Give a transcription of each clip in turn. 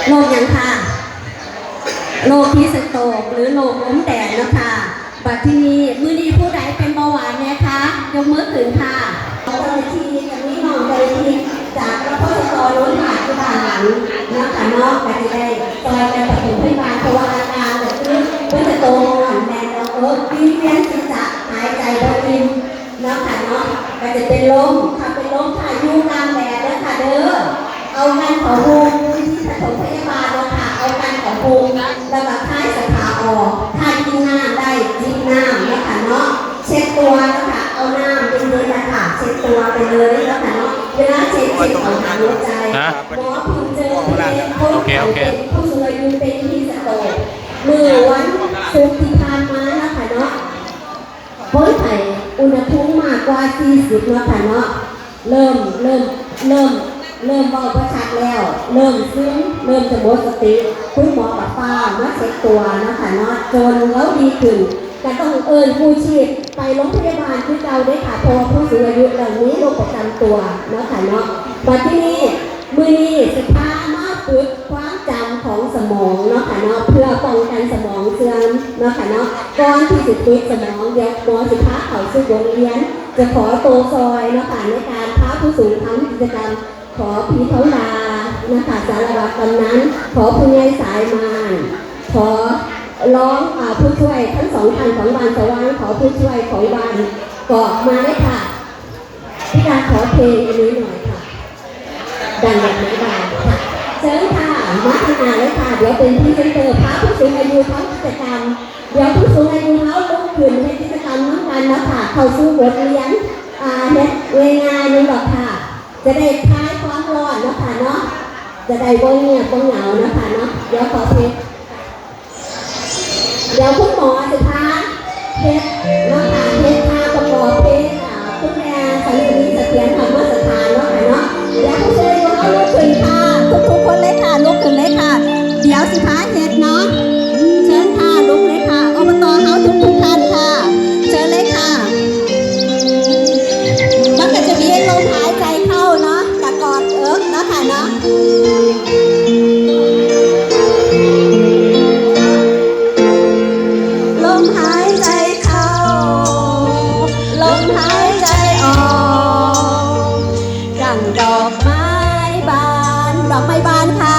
ໂລກຫຍັງຄະ? ໂລກຮີດສະໂຕກ ຫຼື ໂລກລົມແດດເນາະຄະ. ບັດທີນີ້ ມື້ນີ້ຜູ້ໃດເປັນເບົາຫວານແດ່ຄະ? ຍົກມືຂຶ້ນຄ່ະ. ເຈົ້າໜ້າທີ່ຈະມີນ້ອງເຈົ້າໜ້າທີ່ຈາກ ລພສຕ ໂນນທາດ ຢູ່ດ້ານຫຼັງເນາະຄະເນາະ ກະຊິໄດ້ຊ່ອຍກັນປະຖົມພະຍາບານ ເພາະວ່າອາກາດກະຄືມັນຈະໂຕຮ້ອນ ແມ່ນເອົາເອິກ ວິງວຽນສີສະ ຫາຍໃຈບໍ່ອີ່ມ ເນາະຄະເນາະ ກະຈະເປັນລົມ ຖ້າເປັນລົມ ຖ້າຢູ່ກາງແດດເດີຄະເດີ ເອົາກັນເຂົ້າໂຮງ ວິທີປະຖົມພະຍາບານເນາະຄະ ເອົາກັນເຂົ້າໂຮງ ແລ້ວກະຄາຍສະຜາອອກ ຖ້າກິນນ້ຳໄດ້ ຈິບນ້ຳເນາະຄະເນາະ ເຊັດຕົວເນາະຄະ ເອົານ້ຳເຢັນໆນະຄະ ເຊັດຕົວໄປເລີຍເນາະຄະເນາະ ເວລາເຊັດ ເຊັດເຂົ້າຫາຫົວໃຈ ໝໍເພິ່ນເຈີເປັນຄົນໄຂ້ ເປັນຜູ້ສູງອາຍຸ ເປັນຮີດສະໂຕກ ມື້ວັນສຸກທີ່ຜ່ານມາເນາະຄະເນາະ ຄົນໄຂ້ອຸນຫະພູມມາກກວ່າສີ່ສິບເນາະຄະເນາະ ເລີ່ມ ເລີ່ມ ເລີ່ມ ເລີ່ມເວົ້າບໍ່ຊັດແລ້ວ ເລີ່ມຊຶມ ເລີ່ມຈະໝົດສະຕິ ຄຸນໝໍກະຟ້າວມາເຊັດຕົວເນາະຄະເນາະ ຈົນລາວດີຂຶ້ນ ກະຕ້ອງເອີ້ນກູ້ຊີບໄປໂຮງພະຍາບານຄືເກົ່າເດ້ຄະ ເພາະວ່າຜູ້ສູງອາຍຸລາວມີໂລກປະຈຳຕົວເນາະຄະເນາະ ບັດທີນີ້ ມື້ນີ້ຊິພາມາຝຶກຄວາມຈຳຂອງສະໝອງເນາະຄະເນາະ ເພື່ອປ້ອງກັນສະໝອງເສື່ອມເນາະຄະເນາະ ກ່ອນທີ່ຊິຝຶກສະໝອງ ດຽວໝໍຊິພາເຂົ້າສູ່ບົດຮຽນ ຈະຂໍໂຕຊ່ອຍເນາະຄະ ໃນການພາຜູ້ສູງທຳກິດຈະກຳ ຂໍພີ່ທອງດານະຄະ ສາລະວັດກຳນັນ ຂໍຜູ້ໃຫຍ່ສາຍມານ ຂໍລອງ ອາ ຜູ້ຊ່ວຍທັງສອງທ່ານຂອງບ້ານສະຫວ່າງ ຂໍຜູ້ຊ່ວຍຂອງບ້ານກອກ ມາເລີຍຄ່ະ. ພິການຂໍເພງອີກໜ້ອຍຄ່ະ ດັງແບບໄມ້ບານຄ່ະ ເຊີນຄ່ະ ມາທາງໜ້າເລີຍຄ່ະ ດຽວເປັນພຣີເຊັນເຕີ ພາຜູ້ສູງອາຍຸທຳກິດຈະກຳ ດຽວຜູ້ສູງອາຍຸເຮົາລຸກຂຶ້ນເຮັດກິດຈະກຳນຳກັນເນາະຄ່ະ ເຂົ້າສູ່ບົດຮຽນ ອາ ເຮັດງ່າຍໆ ແມ່ນບໍ່ຄ່ະ ຈະໄດ້ຄາຍຄວາມຮ້ອນເນາະຄ່ະເນາະ ຈະໄດ້ບໍ່ງຽບບໍ່ເຫງົາເນາະຄ່ະເນາະ ດຽວຂໍເພງ ດຽວຄຸນໝໍຊິພາເຮັດເນາະຄ່ະ ເຮັດທ່າປະກອບເພງ ອາ ຄຸນແມ່ສັນສະໜີສະຖຽນທຳມະສະຖານເນາະຄ່ະເນາະ ດຽວຜູ້ຊ່ວຍເຮົາລຸກຂຶ້ນຄ່ະ ທຸກໆຄົນເລີຍຄ່ະ ລຸກຂຶ້ນເລີຍຄ່ະ ດຽວຊິພາເຮັດເນາະ ເຊີນຄ່ະ ລຸກເລີຍຄ່ະ ອບຕ ເຮົາທຸກໆທ່ານຄ່ະ ເຊີນເລີຍຄ່ະ ມັນກະຈະມີລົມຫາຍໃຈເຂົ້າເນາະ ກະກອດເອິກເນາະຄ່ະເນາະ ລົມຫາຍໃຈເຂົ້າ ລົມຫາຍໃຈອອກ ດັ່ງດອກໄມ້ບານ ດອກໄມ້ບານຄ່ະ.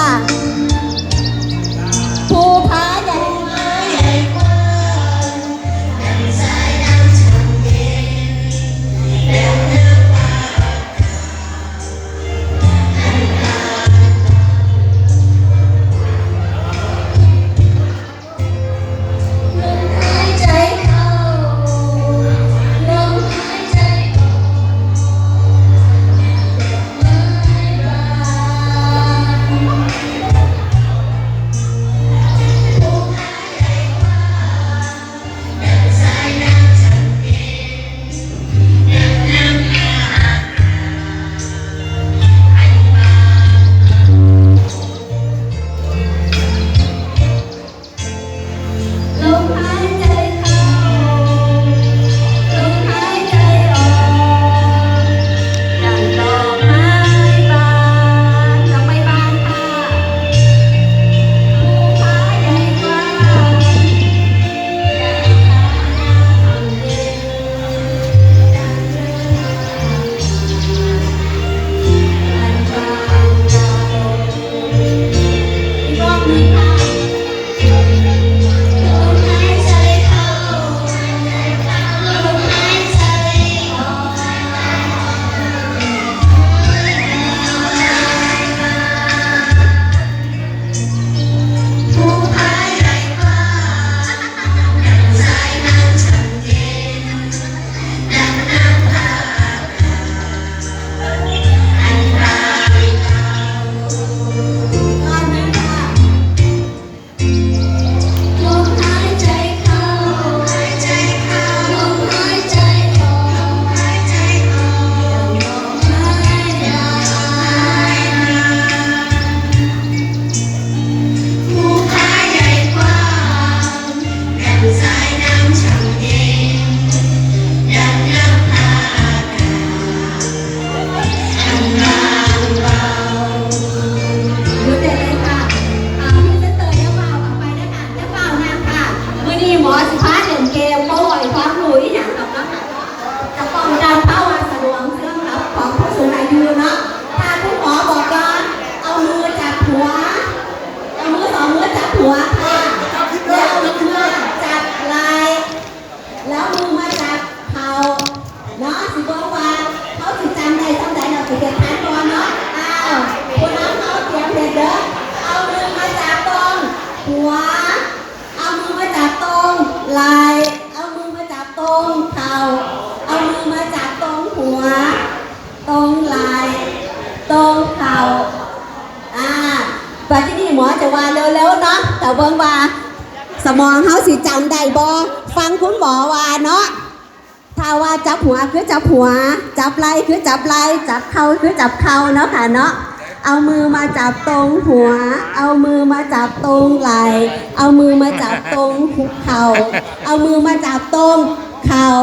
ໝໍຈະວ່າເລັວໆເນາະ ແຕ່ເບິ່ງວ່າສະໝອງເຮົາຊິຈຳໄດ້ບໍ່? ຟັງຄຸນໝໍວ່າເນາະ. ຖ້າວ່າຈັບຫົວຄືຈັບຫົວ, ຈັບໄຫຼ່ຄືຈັບໄຫຼ່, ຈັບເຂົ່າຄືຈັບເຂົ່າເນາະຄ່ະເນາະ. ເອົາມືມາຈັບຕົງຫົວ, ເອົາມືມາຈັບຕົງໄຫຼ່, ເອົາມືມາຈັບຕົງເຂົ່າ, ເອົາມືມາຈັບຕົງເຂົ່າ,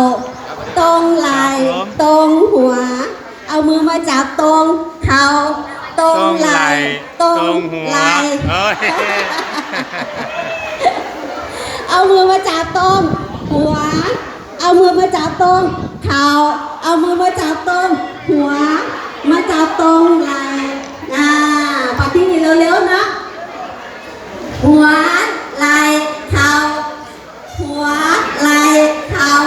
ຕົງໄຫຼ່, ຕົງຫົວ. ເອົາມືມາຈັບຕົງເຂົ່າ, ຕົງໄຫຼ່, ຕົງຫົວ. ເອົາມືມາຈັບຕົງຫົວ, ເອົາມືມາຈັບຕົງເຂົ່າ, ເອົາມືມາຈັບຕົງຫົວ, ມາຈັບຕົງໄຫຼ່. ອ່າ ບັດທີນີ້ເລັວໆເນາະ. ຫົວ, ໄຫຼ່, ເຂົ່າ. ຫົວ ໄຫຼ່ ເຂົ່າ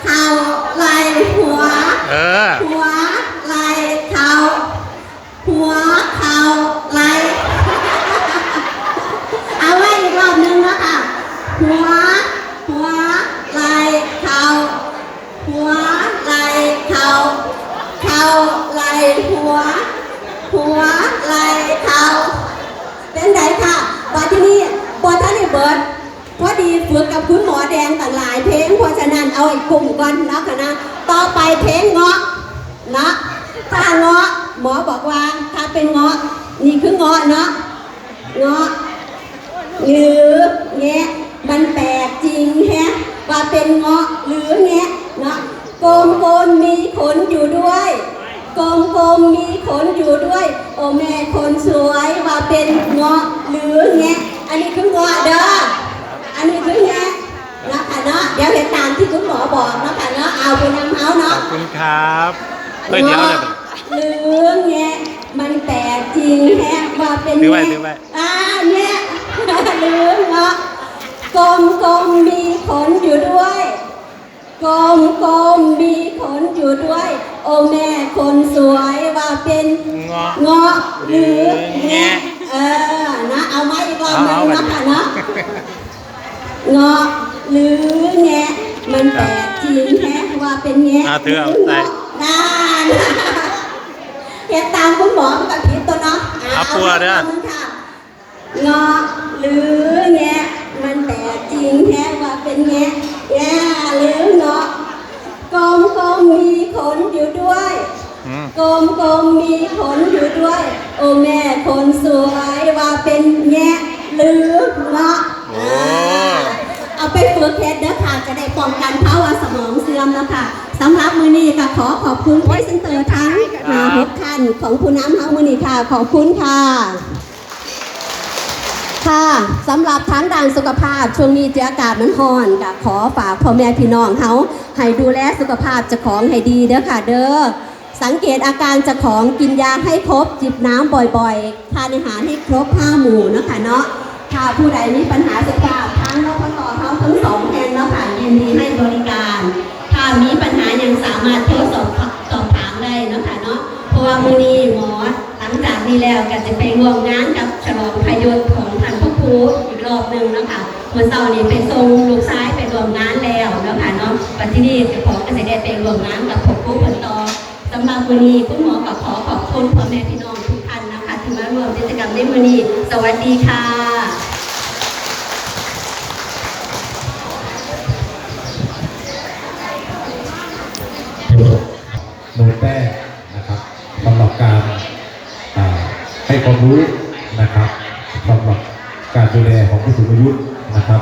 ເຂົ່າ ໄຫຼ່ ຫົວ ເອີ ຫົວ ໄຫຼ່ ເຂົ່າ ຫົວ ເຂົ່າ ໄຫຼ່. ເອົາໄວ້ອີກຮອບໜຶ່ງເນາະຄ່ະ. ຫົວ ຫົວ ໄຫຼ່ ເຂົ່າ ຫົວ ໄຫຼ່ ເຂົ່າ ເຂົ່າ ໄຫຼ່ ຫົວ ຫົວ ໄລ່ ເຂົ່າ. ເປັນໃດຄະ? ບັດທີນີ້ບໍ່ທັນໄດ້ເບິດ ພໍດີຝຶກກັບຄຸນໝໍແດງຕັ້ງຫຼາຍເພງ, ເພາະສະນັ້ນເອົາໃຫ້ກຸ້ມກ່ອນເນາະຄະນະ. ຕໍ່ໄປເພງເງາະເນາະ. ຖ້າເງາະ ໝໍບອກວ່າ ຖ້າເປັນເງາະ ນີ້ຄືເງາະເນາະ. ເງາະ ຫຼື ແງະ ມັນແປກຈິງແຮະ ວ່າເປັນເງາະ ຫຼື ແງະເນາະ. ກົມໆ ມີຂົນຢູ່ດ້ວຍ ກົມໆ ມີຂົນຢູ່ດ້ວຍ ໂອແມ່ຄົນສວຍ ວ່າເປັນເງາະ ຫຼື ແງະ. ອັນນີ້ຄືເງາະເດີ ອັນນີ້ຄືແງະເນາະຄະເນາະ. ດຽວເຮັດຕາມທີ່ຄຸນໝໍບອກເນາະຄະເນາະ. ເອົາ ຜູ້ນຳເຮົາເນາະ. ຂອບຄຸນຄັບ. ເອີ ດຽວ ເງາະ ຫຼື ແງະ ມັນແປກຈິງແຮະ ວ່າເປັນແງະ ຖືໄວ້ ຖືໄວ້. ອ່າ ແງະ ຫຼື ເງາະ. ກົມໆ ມີຂົນຢູ່ດ້ວຍ ກົມໆ ມີຂົນຢູ່ດ້ວຍ ໂອແມ່ຄົນສວຍ ວ່າເປັນເງາະ ເງາະ ຫຼື ແງະ ແງະ. ເອີ ນະ ເອົາໃໝ່ອີກລອບໜຶ່ງເນາະຄະເນາະ. ເງາະ ຫຼື ແງະ ມັນແປກຈິງແຮະ ວ່າເປັນແງະ ອ່າ ຖືເອົາໃສ່ ຫຼື ເງາະ. ນັ້ນ ເຮັດຕາມຄຸນໝໍມັນກະຜິດຕົວເນາະ. ອ່າ ເອົາ ເອົາ ເອົາເພື່ອເດີ ເອົາເພື່ອ. ເງາະ ຫຼື ແງະ ມັນແປກຈິງແຮະ ວ່າເປັນແງະ ແງະ ຫຼື ເງາະ. ກົມໆ ມີຂົນຢູ່ດ້ວຍ ອືມ ກົມໆ ມີຂົນຢູ່ດ້ວຍ ໂອແມ່ຄົນສວຍ ວ່າເປັນແງະ ຫຼື ເງາະ. ໂອ້ ອ່າ ເອົາໄປຝຶກເຮັດເດີຄ່ະ ຈະໄດ້ປ້ອງກັນພາວະສະໝອງເສື່ອມເນາະຄ່ະ. ສຳລັບມື້ນີ້ກະຂໍຂອບຄຸນພຣີເຊັນເຕີທັງຫ້າຫົກທ່ານຂອງຜູ້ນຳເຮົາມື້ນີ້ຄ່ະ. ຂອບຄຸນຄ່ະ. ຄ່ະ ສຳລັບທາງດ້ານສຸຂະພາບ ຊ່ວງນີ້ທີ່ອາກາດມັນຮ້ອນ ກະຂໍຝາກພໍ່ແມ່ພີ່ນ້ອງເຮົາໃຫ້ດູແລສຸຂະພາບເຈົ້າຂອງໃຫ້ດີເດີຄ່ະເດີ. ສັງເກດອາການເຈົ້າຂອງ, ກິນຢາໃຫ້ຄົບ, ຈິບນ້ຳບ່ອຍໆ, ທານອາຫານໃຫ້ຄົບຫ້າໝູ່ເນາະຄ່ະເນາະ. ຖ້າຜູ້ໃດມີບັນຫາສຸຂະພາບ ທາງ ນພຕ ເຮົາທັງສອງແຫ່ງເນາະຄ່ະ ຍິນດີໃຫ້ບໍລິການ. ຖ້າມີບັນຫາຫຍັງສາມາດໂທສອບ ສອບຖາມໄດ້ເນາະຄ່ະເນາະ. ເພາະວ່າມື້ນີ້ໝໍ ຫຼັງຈາກນີ້ແລ້ວກະຈະໄປຮ່ວມງານກັບສະຫຼອງພະຍົດຂອງທ່ານພະຄູອີກລອບໜຶ່ງເນາະຄ່ະ. ມື້ເຊົ້ານີ້ໄປສົ່ງລູກຊາຍໄປຮ່ວມງານແລ້ວເນາະຄ່ະເນາະ. ບັດທີນີ້ເຈົ້າຂອງກະຊິໄດ້ໄປຮ່ວມງານກັບພະຄູເພິ່ນຕໍ່. ສຳລັບມື້ນີ້ ຄຸນໝໍກະຂໍຂອບຄຸນພໍ່ແມ່ພີ່ນ້ອງທຸກທ່ານນະຄະ ທີ່ມາຮ່ວມກິດຈະກຳໃນມື້ນີ້. ສະຫວັດດີຄ່ະ. ໂນແປ້ງ นะครับ สำหรับการ อ่า ให้ความรู้ นะครับ สำหรับการดูแลของผู้สูงอายุ นะครับ